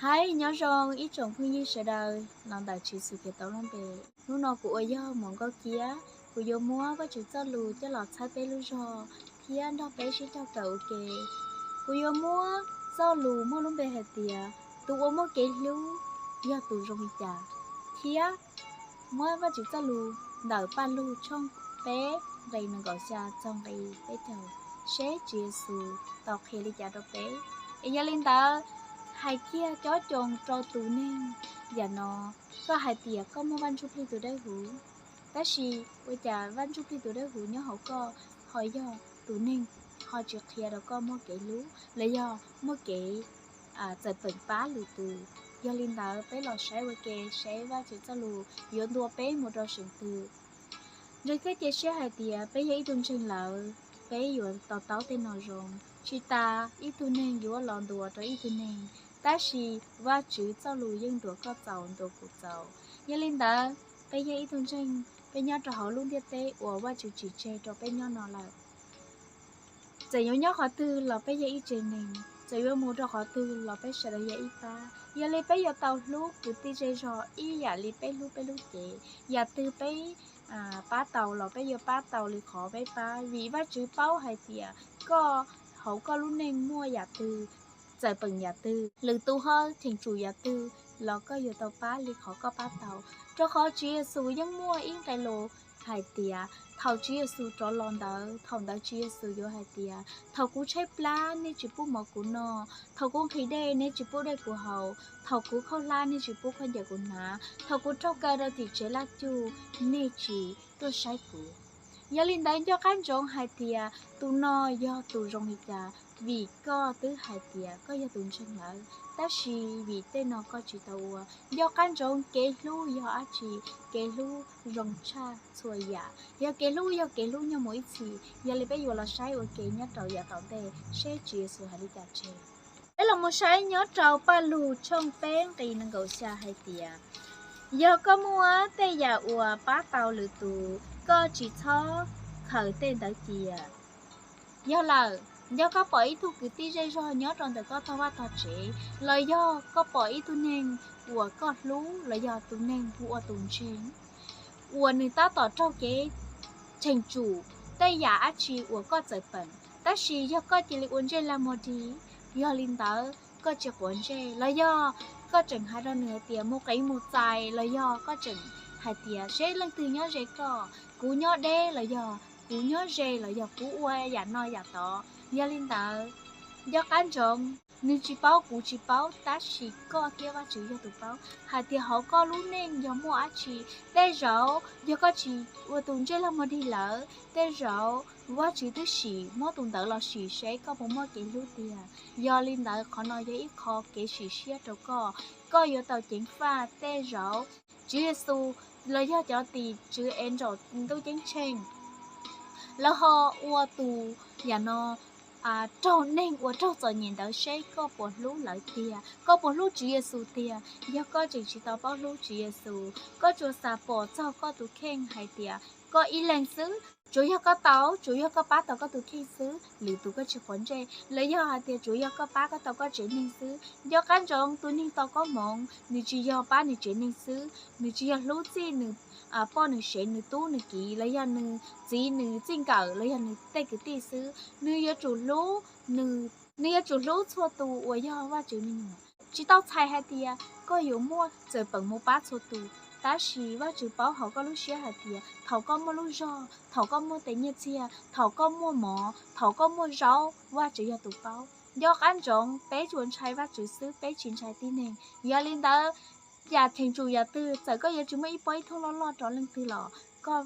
Hais nyob zoo ib tsoom phooj ywg sawv daws los ntawm Tswv Yexus Khetos lub npe. Hnub no kuv uas yog Muam Nkauj Kiab, kuv yuav muab Vajtswv txoj lus coj los txhawb peb lub zog thiab nrog peb sib cog kawm ua ke. Kuv yuav muab txoj lus muaj lub npe hais tias tus uas muaj kev hlub yog tus zoo li cas, thiab muab Vajtswv txoj lus ntawm Paj Lug tshooj peb nqe nees nkaum xya txog nqe peb caug, seb Tswv Yexus tau qhia li cas rau peb. Es yog li ntawd, hais kiag cob coos rau tus neeg yam no, koj hais tias koj muaj Vaj Ntsuj Plig tus dawb huv, tab sis ua cas Vaj Ntsuj Plig tus dawb huv nyob hauv koj ho yog tus neeg ho tsis qhia rau koj muaj kev hlub los yog muaj kev txawm peem pab lwm tus? Yog li ntawd peb los saib ua ke seb Vajtswv txoj lus yuav ntuas peb mus rau seem twg. Ntseeg thiab cia siab hais tias peb yog ib tug ntseeg lawm, peb yuav to taub tej no zoo. Tsis tas ib tug neeg yuav los ntuas rau ib tug neeg, tab sis Vajtswv txoj lus yeej ntuas koj txaus ntuas kuv txaus. Yog li ntawd, peb yog ib tug ntseeg, peb nyob rau hauv lub ntiaj teb uas Vajtswv tsim tseg rau peb nyob no lawm. Txawm yuav nyob qhov twg los peb yog ib tsev neeg, txawm yuav mus rau qhov twg los peb sawv daws yog ib pab. Yog li peb yuav tau hlub kwv tij zej zog ib yam li peb hlub peb lub cev. Yam twg peb pab tau los peb yuav pab tau li qhov peb pab, vim Vajtswv paub hais tias koj hauv koj lub neej muaj yam twg, txawm peem yam twg, lwm tus ho cheem tsum yam twg los koj yuav tau pab li qhov koj pab tau. Rau qhov Tswv Yexus yeej muaj ib nqe lus hais tias thaum Tswv Yexus rov los ntawd, thaum ntawd Tswv Yexus yuav hais tias, thaum kuv tshaib plab nej tsis pub mov kuv noj, thaum kuv nqhis dej nej tsis pub dej kuv haus, thaum kuv khaub hlab nej tsis pub khaub ncaws kuv hnav, thaum kuv raug kaw rau tim tsev laj cuj nej tsis tuaj saib kuv. Yog li ntawd nco qab ntsoov hais tias tus no yog tus zoo li cas, vim koj twb hais tias koj yog tus ntseeg lawm, tab sis vim tej no koj tsis tau ua. Nco qab ntsoov kev hlub yog dab tsi, kev hlub zoo tshaj txhua yam. Yog kev hlub yog kev hlub nyob mus ib txhis. Yog li peb yuav los saib ua ke nyob rau yav tom ntej seb Tswv Yexus hais li cas tseg. Peb los mus saib nyob rau Paj Lug tshooj peb nqe nees nkaum xya hais tias, yog koj muaj tej yam uas pab tau lwm tus, koj tsis txhob khaws tej ntawd cia. Yog lawm, yog koj pom ib tug kwv tij zej zog nyob rau ntawm koj tog vaj tog tsev, los yog koj pom ib tug neeg uas koj hlub los yog tus neeg hu ua tus ntseeg uas nws tab tom raug kev cheem tsum tej yam dab tsi uas koj txawm peem, tab sis yog koj cia li ua ntsej lag muag dig, yog li ntawd koj tsis quav ntsej los yog koj tseem hais rau nws hais tias mus qiv mus txais los yog koj tseem hais tias seb leej twg nyob ze koj, kuv nyob deb los yog kuv nyob ze los yog kuv ua yam no yam tod. Yog li ntawd, nco qab ntsoov, nws tsis paub kuv tsis paub tab sis koj thiab Vajtswv yog tus paub hais tias hauv koj lub neej yog muaj dab tsi. Tej zaum yog koj tsis ua tus ntsej lag muag dig lawm, tej zaum Vajtswv twb sim muab tus ntawd los sim seb koj puas muaj kev hlub tiag. Yog li ntawd qhov no yog ib qho kev sim siab rau koj, koj yuav tau ceev faj. Tej zaum Tswv Yexus los yog cov tim tswv es nraum ntuj ceeb tsheej, lawv ho ua tus yam no raug neeg uas raug txom nyem ntawd seb koj puas hlub lawv tiag, koj puas hlub Tswv Yexus tiag. Yog koj tseem tsis tau paub hlub Tswv Yexus, koj tsuas xav pom txog koj tus kheej hais tias koj ib leeg xwb, tsuas yog koj tau, tsuas yog koj pab tau koj tus kheej xwb, lwm tus koj tsis quav ntsej, los yog hais tias tsuas yog koj pab koj tau koj tsev neeg xwb. Nco qab ntsoov, tus neeg tau koob hmoov nws tsis yog pab nws tsev neeg xwb, nws tsis yog hlub txij nws poj nws sev, nws tub nws kiv, los yog nws txiv nws txij nkawm, los yog nws tej kwv tij xwb. Nws yuav tsum hlub, nws yuav tsum hlub txhua tus uas yog Vajtswv me nyuam. Tsis tau txhais hais tias koj yuav muaj txawm peem mus pab txhua tus, tab sis Vajtswv paub hauv koj lub siab hais tias thaum koj muaj lub zog, thaum koj muaj tes nyiaj txiag, thaum koj muaj mov, thaum koj muaj zaub, Vajtswv yog tus paub. Nco qab ntsoov, peb tsuas ntshai Vajtswv xwb, peb tsis ntshai tib neeg. Yog li ntawd, yam cheem tsum yam twg, txawm koj yuav tsis muaj ib pob ib thooj loj loj rau leej twg los, koj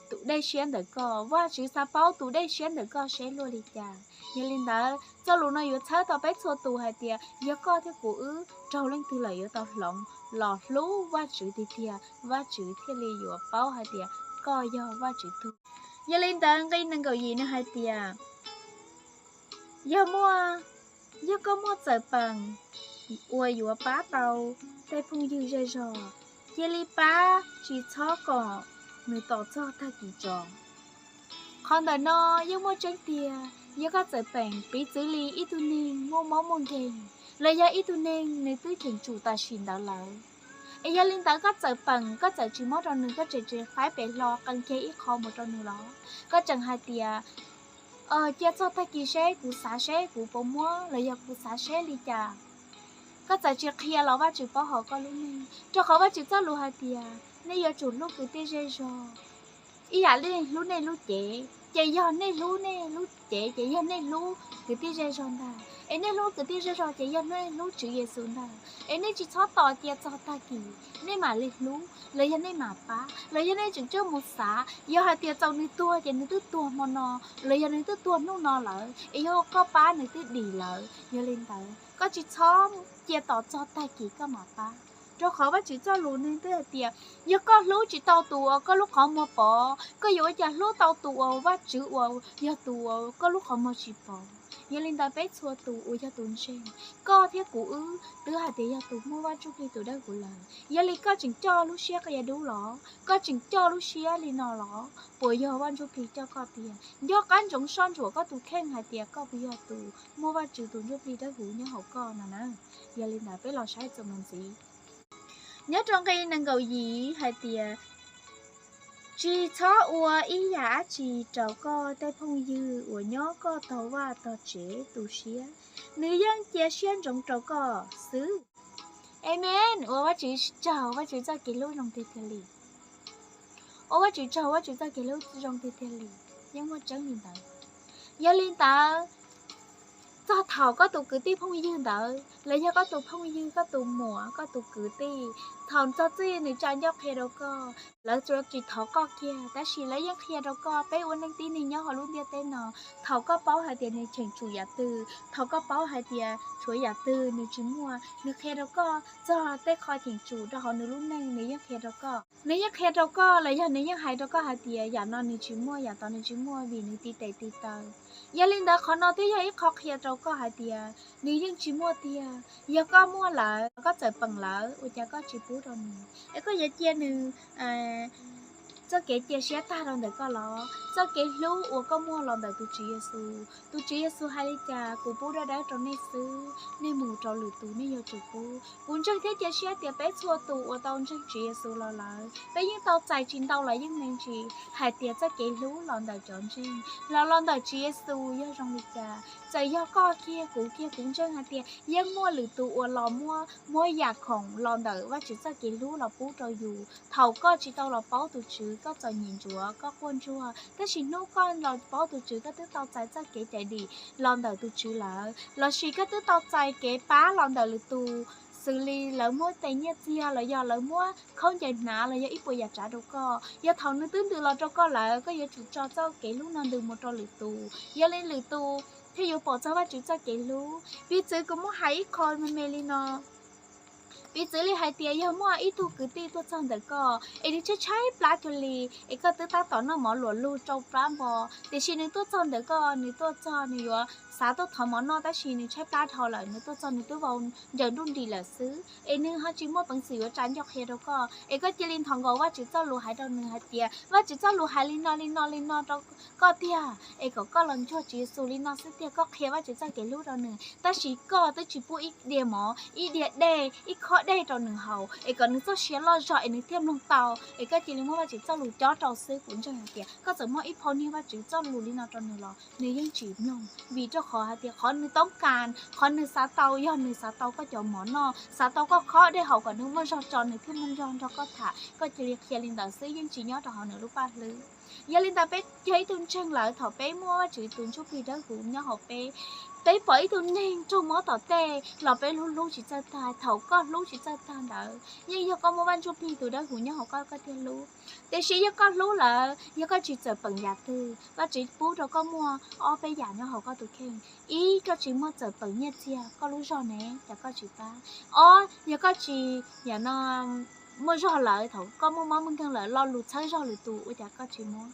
tus dej siab ntawm koj, Vajtswv xav paub tus dej siab ntawm koj seb luaj li cas. Yog li ntawd, txoj lus no yuav txhawb tau peb txhua tus hais tias yog koj thiab kuv wb raug leej twg lawm yuav tau hloov los hlub Vajtswv tiag tiag, Vajtswv thiaj li yuav paub hais tias koj yog Vajtswv tug. Yog li ntawd nqe nees nkaum yim nws hais tias, yog muaj, yog koj muaj txawm peem uas yuav pab tau tej phooj ywg zej zog, cia li pab, tsis txhob kom nws tos txog tag kis tso. Qhov ntawm no yeej muaj tseeb tiag. Yog koj txawm peem, piv txwv li ib tug neeg muaj mob muaj nkeeg, los yog ib tug neeg nws twb cheem tsum tam sim ntawd lawm. Es yog li ntawd koj txawm peem, koj txawm tsis muab rau nws, koj tseem tsis faib pem hlo qee kiag ib qho mus rau nws los? Koj tseem hais tias, cia txog tag kis seb kuv xav seb kuv puas muab los yog kuv xav seb li cas. Koj txawm tsis qhia los Vajtswv paub hauv koj lub neej, rau qhov Vajtswv txoj lus hais tias nej yuav tsum hlub kwv tij zej zog ib yam li hlub nej lub cev. Ces yog nej hlub nej lub cev ces yog nej hlub kwv tij zej zog ntag. Es nej hlub kwv tij zej zog ces yog nej hlub Tswv Yexus ntag. Es nej tsis txhob tos cia txog tag kis nej mam li hlub los yog nej mam pab, los yog nej tseem coj mus xav, yog hais tias txaus nws tuag ces nws twb tuag hmo no, los yog nws twb tuag hnub no lawm, es yog koj pab nws twb dim lawm. Yog li ntawd koj tsis txhob cia tos txog tag kis koj mam pab, rau qhov Vajtswv txoj lus nws twb hais tias yog koj hlub tsis tau tus uas koj lub qhov muag pov, koj yuav ua cas hlub tau tus uas Vajtswv uas yog tus uas koj lub qhov muag tsis pov? Yog li ntawd peb txhua tus uas yog tus ntseeg, koj thiab kuv wb twb hais tias yog tus muaj Vaj Ntsuj Plig tus dawb huv lawm. Yog li koj tseem coj lub siab qia dub los? Koj tseem coj lub siab li no los? Puas yog Vaj Ntsuj Plig coj koj tiag? Nco qab ntsoov soj ntsuam koj tus kheej hais tias koj puas yog tus muaj Vajtswv tus Ntsuj Plig dawb huv nyob hauv koj no na. Yog li ntawd peb los saib txuas mus ntxiv. Nyob rau nqe nees nkaum yim hais tias, tsis txhob ua ib yam dab tsi rau koj tej phooj ywg uas nyob koj tog vaj tog tsev tu siab, nws yeej cia siab ntsoov rau koj xwb. Amen. Ua Vajtswv tsaug, Vajtswv txoj kev hlub zoo tiag tiag li. Ua Vajtswv tsaug, Vajtswv txoj kev hlub zoo tiag tiag li. Yeej muaj tseeb li ntawd. Yog li ntawd, txog thaum koj tus kwv tij phooj ywg ntawd los yog koj tus phooj ywg, koj tus muam, koj tus kwv tij, thaum txog txij nws tsa ncauj qhia rau koj, lawv tsuas tsis thov koj kiag tab sis lawv yeej qhia rau koj. Peb ua neej tib neeg nyob hauv lub ntiaj teb no, thaum koj paub hais tias nws cheem tsum yam twg, thaum koj paub hais tias tshuav yam twg nws tsis muaj, nws qhia rau koj. Txog tej qho cheem tsum rau hauv nws lub neej nws yeej qhia rau koj. Nws yeej qhia rau koj los yog nws yeej hais rau koj hais tias yam no nws tsis muaj, yam tod nws tsis muaj vim nws tib tes tib taw. Yog li ntawd qhov no twb yog ib qho qhia rau koj hais tias nws yeej tsis muaj tiag. Yog koj muaj lawm, koj txawm peem lawm, ua cas koj tsis pub rau nws? Es koj yuav cia nws txoj kev cia siab tag rau ntawm koj los? Txoj kev hlub uas koj muaj los ntawm tus Tswv Yexus, tus Tswv Yexus hais li cas, kuv pub dawb dawb rau nej xwb, nej mus rau lwm tus nej yuav tsum pub. Kuv ntseeg thiab cia siab tias peb txhua tus uas tau ntseeg Tswv Yexus los lawm, peb yeej tau txais tsis ntau los yeej me ntsis hais tias txoj kev hlub los ntawm cov ntseeg, los los ntawm Tswv Yexus yog zoo li cas. Txawm yog koj kiag kuv kiag, kuv ntseeg hais tias yeej muaj lwm tus uas los muab, muab yam khoom los ntawm Vajtswv txoj kev hlub los pub rau yus. Thaum koj tsis tau los paub tus Tswv, koj txom nyem ntsuav, koj quaj ntsuag, tab sis hnub koj los paub tus Tswv, koj twb tau txais txoj kev cai dim los ntawm tus Tswv lawm, lossis koj twb tau txais kev pab los ntawm lwm tus, xws li lawv muab tes nyiaj txiag los yog lawv muab khaub ncaws hnav los yog ib puas yam tsav rau koj. Yog thaum nws twb ntws los rau koj lawm, koj yuav tsum tso txoj kev hlub no ntws mus rau lwm tus, yog li lwm tus thiaj yuav pom txog Vajtswv txoj kev hlub. Piv txwv kuv muab hais ib qho me me li no. Piv txwv li hais tias yog muaj ib tug kwv tij tuaj txog ntawm koj es nws tshaib tshaib plab cuag li, es koj twb tab tom noj mov luam lug rau plab npo, tiam sis nws tuaj txog ntawm koj, nws tuaj txog nws yuav xav tuaj thov mov noj tab sis nws tshaib plab dhau lawm, nws tuaj txog nws twb vau ncaws nruj nrim lawm xwb, es nws ho tsis muaj peev xwm yuav tsa ncauj qhia rau koj, es koj cia li nthos nkaus Vajtswv txoj lus hais rau nws hais tias Vajtswv txoj lus hais li no li no li no rau koj tiag, es kom koj los ntsuag Tswv Yexus li no xwb tiag. Koj qhia Vajtswv txoj kev hlub rau nws tab sis koj twb tsis pub ib diav mov, ib diav dej, ib khob dej rau nws haus es kom nws txoj sia loj zog es nws thiaj mloog tau, es koj cia li muab Vajtswv txoj lus cob rau xwb. Kuv ntseeg hais tias koj txawm muab ib phau niag Vajtswv txoj lus li no rau nws los nws yeej tsis mloog, vim rau qhov hais tias qhov nws toob kas, qhov nws xav tau, yog nws xav tau koj cov mov noj, xav tau koj khob dej haus kom nws muaj zog tso nws thiaj muaj zog nrog koj tham. Koj cia li qhia li ntawd xwb, yeej tsis nyob rau hauv nws lub paj hlwb. Yog li ntawd peb yog ib tug ntseeg lawm, thaum peb muaj Vajtswv tus Ntsuj Plig Dawb Huv nyob hauv peb, peb pom ib tug neeg raug mob tom tej los peb hlub hlub tsis txawj tag. Thaum koj hlub tsis txawj tag ntawd yeej yog koj muaj Vaj Ntsuj Plig tus Dawb Huv nyob hauv koj, koj thiaj hlub. Tiam sis yog koj hlub lawm, yog koj tsis txawm peem yam twg, Vajtswv pub rau koj muaj ob peb yam nyob hauv koj tus kheej. Ib, koj tsis muaj txawm peem nyiaj txiag, koj lub zog ne cas koj tsis pab? Ob, yog koj tsis yam no muaj zog lawm, thaum koj muaj mob muaj nkeeg lawm lo lus txhawb zog lwm tus ua cas koj tsis muab?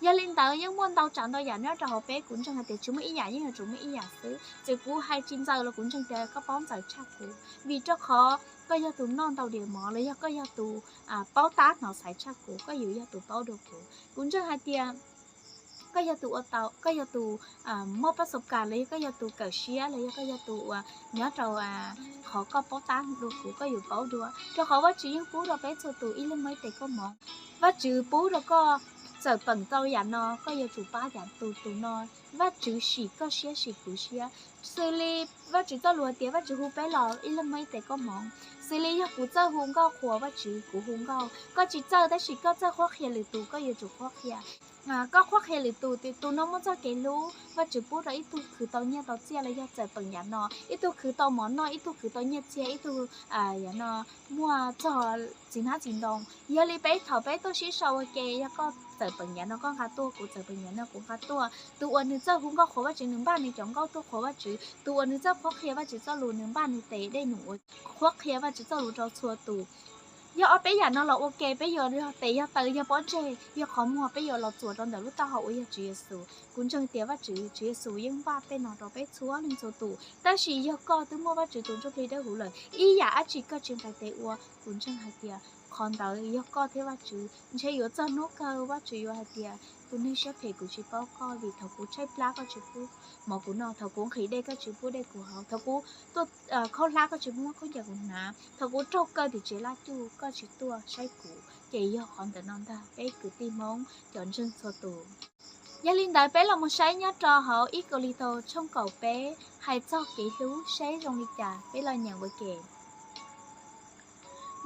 Yog li ntawd yeej muaj ntau tsav ntau yam nyob rau hauv peb, kuv ntseeg hais tias tsis muaj ib yam, yeej yuav tsum muaj ib yam xwb. Txawm kuv hais tsis ntxaws los kuv ntseeg tias koj paub ntxaws tshaj kuv, vim rau qhov koj yog tus noj ntau diav mov los yog koj yog tus paub tab hnov xaiv tshaj kuv, koj yuav yog tus paub dua kuv. Kuv ntseeg hais tias koj yog tus ua tau, koj yog tus muaj pab xav kas los yog koj yog tus kawm siab los yog koj yog tus uas nyob rau qhov koj paub tab dua kuv, koj yuav paub dua, rau qhov Vajtswv yeej pub rau peb txhua tus ib leeg muaj ib tes koob hmoov. Vajtswv pub rau koj txawm peem tau yam no, koj yuav tsum pab yam tus tus no. Vajtswv sim koj siab sim kuv siab. Xws li Vajtswv txoj lus hais tias Vajtswv hu peb los ib leeg muaj ib tes koob hmoov. Xws li yog kuv txawj hu nkauj qhuas Vajtswv, kuv hu nkauj, koj tsis txawj tab sis koj txawj qhuab qhia lwm tus, koj yuav tsum qhuab qhia. Koj qhuab qhia lwm tus, tus no muaj txoj kev hlub, Vajtswv pub rau ib tug khwv tau nyiaj tau txiaj los yog txawm peem yam no, ib tug khwv tau mov noj, ib tug khwv tau nyiaj txiag, ib tug yam no muaj txog txiv hnab txiv ntoo. Yog li peb thaum peb tuaj sib sau ua ke, yog koj txawm peem yam no koj nqa tuaj, kuv txawm peem yam no kuv nqa tuaj, tus uas nws txawj hu nkauj qhuas Vajtswv nws npaj nws cov nkauj tuaj qhuas Vajtswv, tus uas nws txawj qhuab qhia Vajtswv txoj lus nws npaj nws tes dej num uas qhuab qhia Vajtswv txoj lus rau txhua tus. Yog ob peb yam no los ua ke, peb yuav yog tes yog taw yog pob ntseg yog qhov muag, peb yuav los txuas rau ntawm lub taub hau uas yog Tswv Yexus. Kuv ntseeg tias Vajtswv, Tswv Yexus yeej npaj tej no rau peb txhua leej txhua tus, tab sis yog koj twb muaj Vajtswv tus Ntsuj Plig dawb huv lawm, ib yam dab tsi koj tsis nqis tes ua, kuv ntseeg hais tias qhov ntawd yog koj thiab Vajtswv. Ntshe yuav txog hnub kawg Vajtswv yuav hais tias, tus neeg siab phem, kuv tsis paub koj, vim thaum kuv tshaib plab koj tsis pub mov kuv noj, thaum kuv nqhis dej koj tsis pub dej kuv haus, thaum kuv tuaj khaub hlab koj tsis pub muab khaub ncaws kuv hnav, thaum kuv raug kaw tim tsev laj cuj koj tsis tuaj saib kuv. Ces yog qhov ntawm no ntag peb kwv tij Hmoob cov ntseeg txhua tus. Yog li ntawd peb los mus saib nyob rau hauv ib Kaus Lis Thaus tshooj kaum peb hais txog kev hlub seb zoo li cas, peb los nyeem ua ke.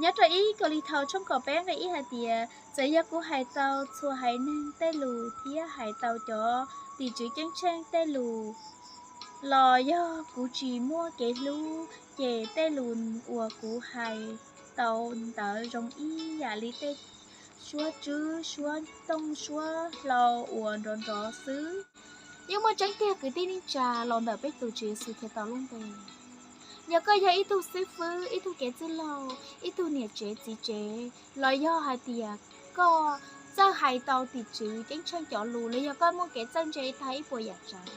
Nyob rau ib Kaus Lis Thaus tshooj kaum peb nqe ib hais tias, txawm yog kuv hais tau txhua haiv neeg tej lus thiab hais tau cov tim tswv ceeb tsheej tej lus los yog kuv tsis muaj kev hlub, ces tej lus uas kuv hais tau ntawd zoo ib yam li tej suab tswb, suab tooj, suab hlau uas nrov nrov xwb. Yeej muaj tseeb tiag kwv tij neej tsa, los ntawm peb tus Tswv Yexus Khetos lub npe. Yog koj yog ib tug xib fwb, ib tug kev txwj laug, ib tug niam tsev txiv tsev, los yog hais tias koj txawj hais tau tim tswv ceeb tsheej cov lus, los yog koj muaj kev txawj ntse tag ib puas yam tsav,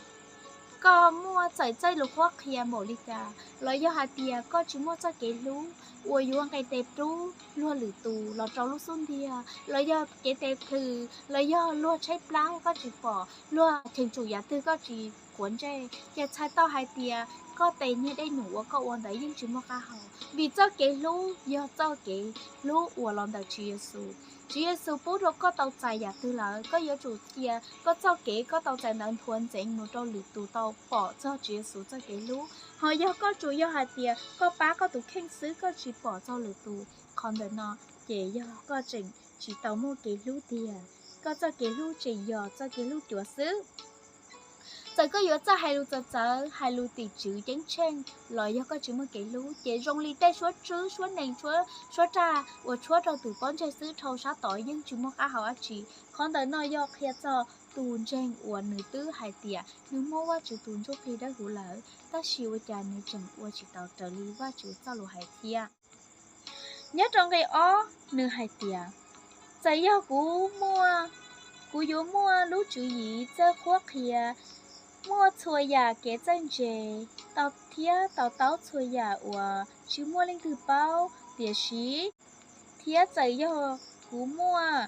koj muaj txawm txawj lus qhuab qhia npaum li cas, los yog hais tias koj tsis muaj txoj kev hlub uas yuav nqis tes rub luag lwm tus los rau lub xub ntiag, los yog kev tes plhws, los yog luag tshaib plab koj tsis pom, luag cheem tsum yam twg koj tsis quav ntsej, ces txhais tau hais tias koj tes niag dej num uas koj ua ntawd yeej tsis muaj qab hau, vim txoj kev hlub yog txoj kev hlub uas los ntawm Tswv Yexus. Tswv Yexus pub rau koj tau txais yam twg lawm, koj yuav tsum cia koj txoj kev koj tau txais ntawd nthuav ntxeev mus rau lwm tus tau pom txog Tswv Yexus txoj kev hlub. Ho yog koj tsuas yog hais tias koj pab koj tus kheej xwb koj tsis pom txog lwm tus, qhov ntawm no ces yog koj tseem tsis tau muaj kev hlub tiag. Koj txoj kev hlub tseem yog txoj kev hlub cuav xwb. Txawm koj yuav txawj hais lus txawv txawv, hais lus tim tswv ceeb tsheej los yog koj tsis muaj kev hlub, ces zoo li tej suab tswb, suab nees, suab raj uas tshuab rau tus pob ntseg xwb dhau sab tod yeej tsis muaj qab hau dab tsi. Qhov ntawm no yog qhia txog tus ntseeg uas nws twb hais tias nws muaj Vajtswv tus Ntsuj Plig dawb huv lawm, tab sis ua cas nws tseem ua tsis tau raws li Vajtswv txoj lus hais thiab. Nyob rau nqe ob nws hais tias, txawm yog kuv muaj, kuv yuav muaj lub tswv yim txawj qhuab qhia, muaj txhua yam kev txawj ntse, tau thiab to taub txhua yam uas tsis muaj leej twg paub, tiam sis, thiab txawm yog kuv muaj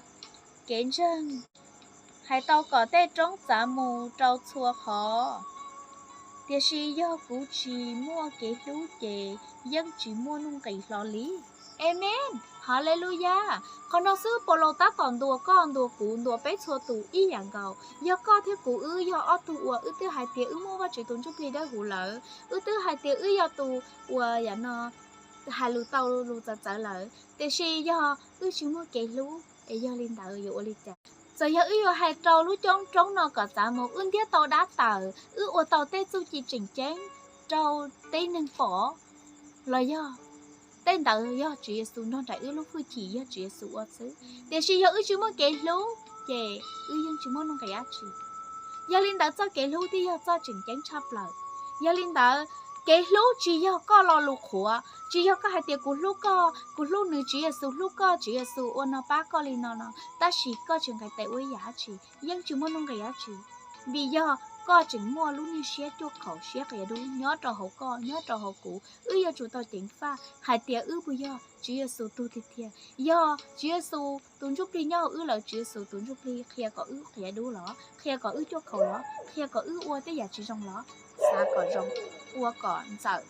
kev ntseeg, hais tau kom tej roob txav mus rau txhua qhov, tiam sis yog kuv tsis muaj kev hlub ces yeej tsis muaj nuj nqis hlo li. Amees, Haleluyas. Qhov no xwb Paulus tab tom ntuas koj, ntuas kuv, ntuas peb txhua tus ib yam nkaus. Yog koj thiab kuv wb yog ob tug uas wb twb hais tias wb muaj Vajtswv tus Ntsuj Plig dawb huv lawm, wb twb hais tias wb yog tus uas yam no hais lus tau lus txawv txawv lawm, tiam sis yog wb tsis muaj kev hlub es yog li ntawd yuav ua li cas? Txawm yog wb yuav hais rau lub coob roob no kom txav mus, wb ntiab tau dab tawm, wb ua tau tej txuj ci tseem ceeb rau tej neeg pom, los yog tej ntawd yog Tswv Yexus nrog nraim wb lub hwj chim yog Tswv Yexus ua xwb, tiam sis yog wb tsis muaj kev hlub ces wb yeej tsis muaj nuj nqis dab tsi. Yog li ntawd txoj kev hlub thiaj yog txoj tseem ceeb tshaj plaws. Yog li ntawd, kev hlub tsis yog koj lo lus qhuav, tsis yog koj hais tias kuv hlub koj, kuv hlub nws, Tswv Yexus hlub koj, Tswv Yexus ua no pab koj li no no, tab sis koj tsis nqis tes ua ib yam dab tsi, yeej tsis muaj nuj nqis dab tsi. Vim yog koj tseem muaj lub niag siab cuaj khaum siab qia dub nyob rau hauv koj nyob rau hauv kuv. Wb yuav tsum tau ceev faj hais tias wb puas yog Tswv Yexus tug tiag tiag. Yog Tswv Yexus tus ntsuj plig nyob hauv wb lawm, Tswv Yexus tus ntsuj plig qhia kom wb qia dub los, qhia kom wb cuaj khaum los, qhia kom wb ua tej yam tsis zoo los, xav kom zoo, ua kom ntxawm.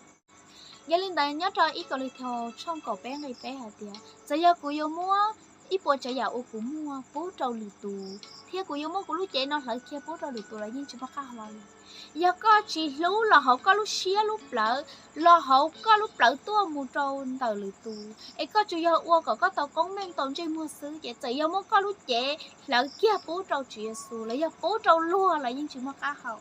Yog li ntawd nyob rau ib Kauleethaus tshooj kaum peb nqe peb hais tias, txawm yog kuv yuav muab ib puas tsav yam uas kuv muaj pub rau lwm tus, thiab kuv yuav muab kuv lub cev no hlawv kiag pub rau lwm tus los yeej tsis muaj qab hau li. Yog koj tsis hlub los hauv koj lub siab lub plawv, los hauv koj lub plawv tuaj mus rau ntawm lwm tus, es koj tsuas yog ua kom koj tau koob meej tau ntsej muag xwb, ces txawm yog muab koj lub cev hlawv kiag pub rau Tswv Yexus los yog pub rau luag los yeej tsis muaj qab hau.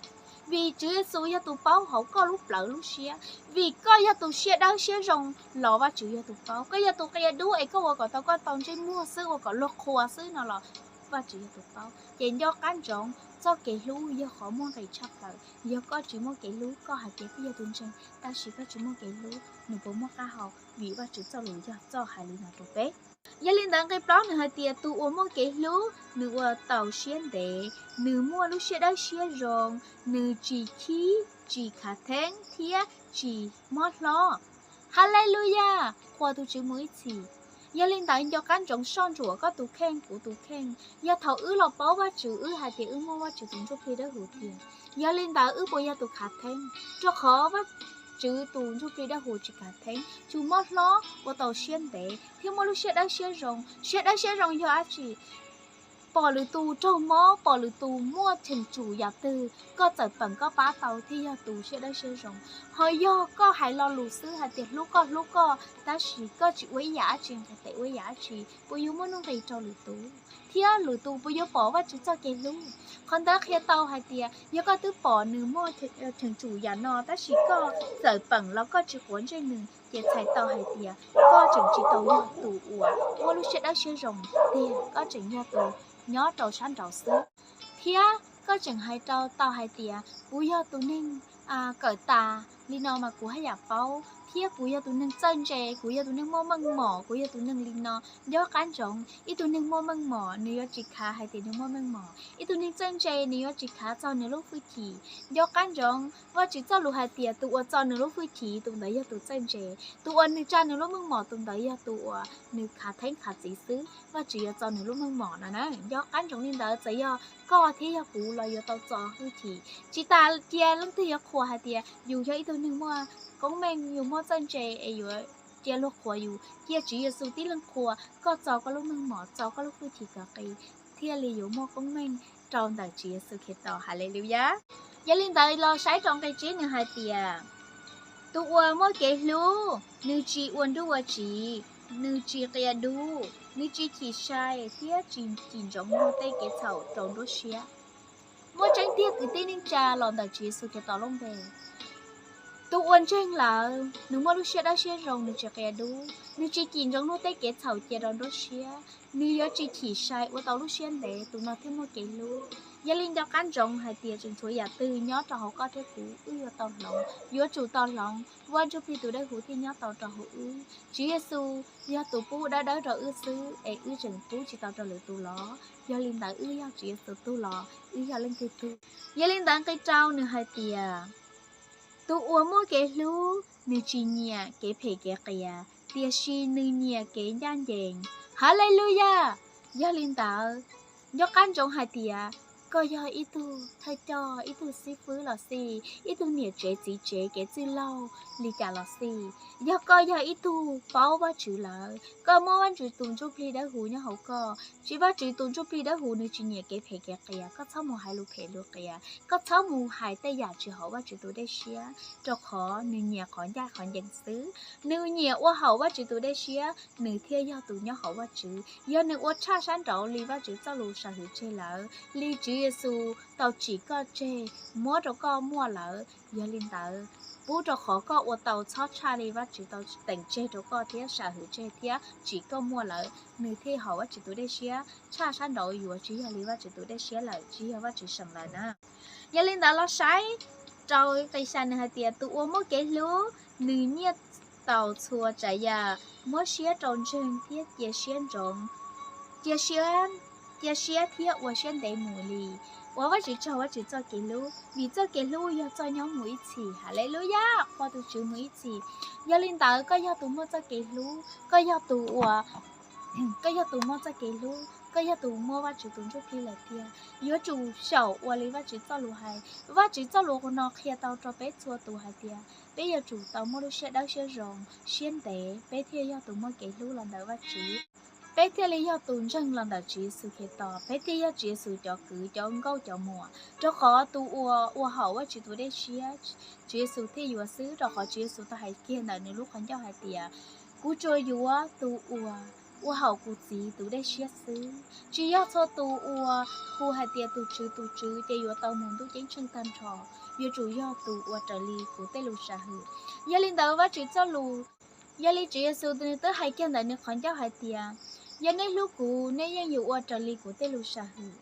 Vim Tswv Yexus yog tus paub hauv koj lub plawv lub siab, vim koj yog tus siab dawb siab zoo los Vajtswv yog tus paub. Koj yog tus qia dub es koj ua kom tau koj tau ntsej muag xwb, ua kom luag qhuas xwb no los Vajtswv yog tus paub. Ces nco qab ntsoov, txoj kev hlub yog qhov muaj nqis tshaj plaws. Yog koj tsis muaj kev hlub, koj hais tias koj yog tus ntseeg tab sis koj tsis muaj kev hlub, nws puas muaj qab hau? Vim Vajtswv txoj lus yog txoj hais li no rau peb. Yog li ntawd nqe plaub nws hais tias tus uas muaj kev hlub nws ua taus siab ntev, nws muaj lub siab dawb siab zoo, nws tsis khib, tsis khav theeb thiab tsis mob hlob. Haleluyas, qhuas tus Tswv mus ib txhis. Yog li ntawd nco qab ntsoov soj ntsuam koj tus kheej kuv tus kheej. Yog thaum wb los paub Vajtswv, wb hais tias wb muaj Vajtswv tus Ntsuj Plig Dawb Huv tiag, yog li ntawd wb puas yog tus khav theeb? Rau qhov Vajtswv tus Ntsuj Plig Dawb Huv tsis khav theeb, tsis mob hlob, ua taus siab ntev thiab muaj lub siab dawb siab zoo. Siab dawb siab zoo yog dab tsi? Pom lwm tus raug mob, pom lwm tus muaj cheem tsum yam twg, koj txawm peem koj pab tau thiaj yog tus siab dawb siab zoo. Ho yog koj hais lo lus xwb hais tias hlub koj hlub koj, tab sis koj tsis ua ib yam dab tsi, nqis tes ua ib yam dab tsi, puas yuav muaj nuj nqis rau lwm tus? Thiab lwm tus puas yuav pom Vajtswv txoj kev hlub? Qhov ntawd qhia tau hais tias yog koj twb pom nws muaj cheem tsum yam no tab sis koj txawm peem los koj tsis quav ntsej nws, ces txhais tau hais tias koj tseem tsis tau yog tus uas muaj lub siab dawb siab zoo tiag, koj tseem yog tus nyob rau sab nraud xwb. Thiab koj tseem hais rau tau hais tias kuv yog tus neeg kawm tas li no mas kuv haj yam paub, thiab kuv yog tus neeg txawj ntse, kuv yog tus neeg muaj meej mom, kuv yog tus neeg li no. Nco qab ntsoov, ib tug neeg muaj meej mom nws yuav tsis khav hais tias nws muaj meej mom. Ib tug neeg txawj ntse nws yuav tsis khav txog nws lub hwj chim. Nco qab ntsoov, Vajtswv txoj lus hais tias tus uas txo nws lub hwj chim tus ntawd yog tus txawj ntse, tus uas nws tsa nws lub meej mom tus ntawd yog tus uas nws khav theeb khav txiv xwb, Vajtswv yuav txo nws lub meej mom no na. Nco qab ntsoov li ntawd, txawm yog koj thiab yog kuv los yuav tau txo hwj chim. Tsis tas cia leej twg yuav qhuas hais tias yus yog ib tug neeg muaj koob meej, yus muaj txawj ntse es yuav cia luag qhuas yus, cia Tswv Yexus tib leeg qhuas, koj txo koj lub meej mom, txo koj lub hwj chim kom qis, thiaj li yuav muaj koob meej rau ntawm Tswv Yexus Khetos. Haleluyas. Yog li ntawd los saib rau nqe tsib nws hais tias tus uas muaj kev hlub, nws tsis ua nruj ua tsiv, nws tsis qia dub, nws tsis chim sai thiab tsis cim ntsoov luag tej kev txhaum rau nruab siab. Muaj tseeb tiag kwv tij neej tsa los ntawm Tswv Yexus Khetos lub npe, tus uas ntseeg lawm nws muaj lub siab dawb siab zoo, nws tsis qia dub, nws tsis cim ntsoov luag tej kev txhaum cia rau nruab siab, nws yuav tsis chim sai, ua tau lub siab ntev, tus no thiaj muaj kev hlub. Yog li nco qab ntsoov hais tias tseem tshuav yam twg nyob rau hauv koj thiab kuv wb yuav tau hloov, yuav tsum tau hloov, Vaj Ntsuj Plig tus Dawb Huv thiaj nyob tau rau hauv wb. Tswv Yexus yog tus pub dawb dawb rau wb xwb es wb tseem pub tsis tau rau lwm tus los? Yog li ntawd wb yog Tswv Yexus tug los wb yog leej twg tug? Yog li ntawd nqe rau nws hais tias tus uas muaj kev hlub nws tsis nyiam kev phem kev qias, tiam sis nws nyiam kev ncaj ncees. Haleluyas. Yog li ntawd, nco qab ntsoov hais tias koj yog ib tug thawj coj, ib tug xib fwb los xij, ib tug niam tsev txiv tsev kev txwj laug li cas los xij, yog koj yog ib tug paub Vajtswv lawm, koj muaj Vajtswv tus Ntsuj Plig Dawb Huv nyob hauv koj, tsis, Vajtswv tus Ntsuj Plig Dawb Huv nws tsis nyiam kev phem kev qias, koj txhob mus hais lus phem lus qias, koj txhob mus hais tej yam tsis haum Vajtswv tus dej siab, rau qhov nws nyiam qhov ncaj qhov ncees xwb. Nws nyiam ua haum Vajtswv tus dej siab, nws thiaj yog tus nyob hauv Vajtswv. Yog nws ua tshaj sab nraud li Vajtswv txoj lus sam hwm tseg lawm, li Tswv Yexus tau tsim koj tseg muab rau koj muaj lawm, yog li ntawd, pub rau qhov koj ua tau txhob tshaj li Vajtswv tau teem tseg rau koj thiab sam hwm tseg thiab tsim koj muaj lawm, nws thiaj haum Vajtswv tus dej siab. Tshaj sab nraud yuav tsis yog li Vajtswv tus dej siab lawm, tsis yog Vajtswv seem lawm na. Yog li ntawd los saib rau nqe xya nws hais tias tus uas muaj kev hlub, nws nyiaj taus txhua tsav yam, muab siab rau ntseeg thiab cia siab ntsoov, cia siab, cia siab thiab ua siab ntev mus li. Ua Vajtswv tsaug, Vajtswv txoj kev hlub, vim txoj kev hlub yog txoj nyob mus ib txhis. Haleluya, qhuas tus Tswv mus ib txhis. Yog li ntawd koj yog tus muaj txoj kev hlub, koj yog tus ua koj yog tus muaj txoj kev hlub, koj yog tus muaj Vajtswv tus Ntsujplig lawm tiag. Yuav tsum xyaum ua li Vajtswv txoj lus hais. Vajtswv txoj lus no qhia tau rau peb txhua tus hais tias peb yuav tsum tau muaj lub siab dawb siab zoo, siab ntev, peb thiaj yog tus muaj kev hlub los ntawm Vajtswv. Peb thiaj li yog tus ntseeg los ntawm Tswv Yexus Khetos, peb thiaj yog Tswv Yexus cov kwv, cov nkauj, cov muam. Rau qhov tus uas ua haum Vajtswv tus dej siab, Tswv Yexus thiaj yuav xwb, rau qhov Tswv Yexus tau hais kiag ntawm nws lub qhov ncauj hais tias, kuv tsuas yuav tus uas ua haum kuv Txiv tus dej siab xwb. Tsis yog txhua tus uas hu hais tias tus Tswv, tus Tswv ces yuav tau mus ntuj ceeb tsheej tag nrho, yuav tsum yog tus ua raws li kuv tej lus sam hwm. Yog li ntawd Vajtswv txoj lus, yog li Tswv Yexus nws twb hais kiag ntawm nws qhov ncauj hais tias, yog nej hlub kuv, nej yeej yuav ua raws li kuv tej lus sam hwm.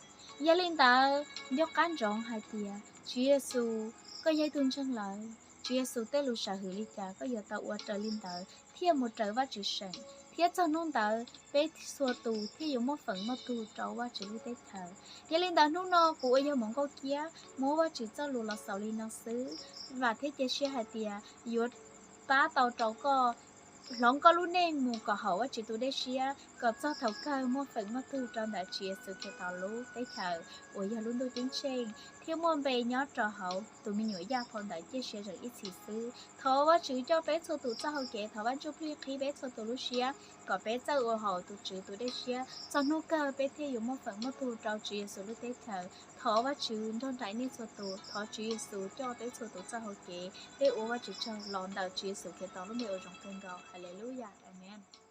Yog li ntawd nco qab ntsoov hais tias Tswv Yexus, koj yog ib tug ntseeg lawm, Tswv Yexus tej lus sam hwm li cas koj yuav tau ua raws li ntawd thiaj mus raws Vajtswv seem, thiab txog hnub ntawd peb txhua tus thiaj yuav muaj feem muaj tug rau Vajtswv lub teb chaws. Yog li ntawd hnub no kuv uas yog Mus Nkauj Kiab muab Vajtswv txoj lus los xaus li no xwb. Vam thiab cia siab hais tias yuav pab tau rau koj hloov koj lub neej mus kom haum Vajtswv tus dej siab, kom txog thaum kawg muaj feem muaj tug rau ntawm Tswv Yexus Khetos lub teb chaws uas yog lub ntuj ceeb tsheej, thiab muaj npe nyob rau hauv tus me nyuam Yaj phau ntawv ciaj sia zeem ib txhis xwb. Thov Vajtswv coj peb txhua tus txoj hau kev, thov Vaj Ntsujplig qhib peb txhua tus lub siab kom peb txawj ua haum tus Tswv tus dej siab, txog hnub kawg peb thiaj yuav muaj feem muaj tug rau Tswv Yexus lub teb chaws. Thov Vajtswv nrog nraim nej txhua tus, thov Tswv Yexus coj peb txhua tus txoj hau kev. Peb ua Vajtswv tsaug los ntawm Tswv Yexus Khetos lub npe uas zoo kawg nkaus. Haleluya, amees.